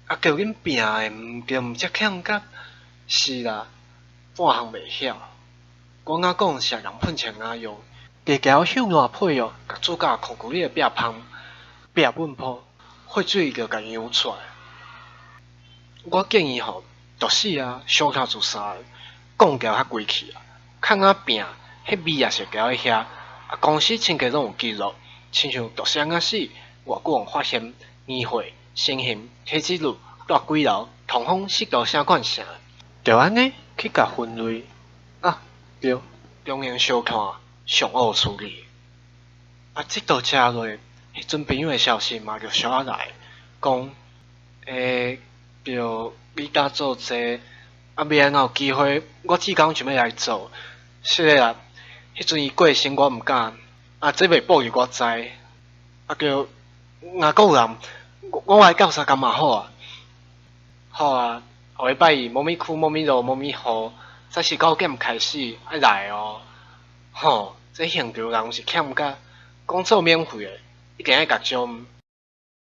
啊，叫阮拼的毋著毋才欠甲，是啦，半項袂曉。我敢講是人噴泉仔用，加加香爛配藥，共煮甲空舊里的壁芳、壁本鋪，血水就共揚出來。我建議吼，毒死啊，相敲自殺，講交較規氣啊，較敢拼，彼味也是會交喺遐。啊，公司親家攏有記錄，親像毒死仔死，偌久予發現，年歲、身形、體脂率、蹛幾樓、痛風、濕度啥款啥，就按呢去共分類。啊，對，中型相看，上好處理。啊，這道食落，彼陣朋友的消息嘛陸續仔來，講，欸，對，你搭做這，啊，欲按怎有機會，我志工想欲來做。是的啦，彼陣伊過身，我毋敢，啊，這袂報予我知。啊，著，若閣有人，我來鬥相共嘛好啊。好啊，後禮拜二某咪區某咪路某咪號，早時9點開始，愛來哦。吼，這現場人是欠甲，講做免費的，一定愛共招。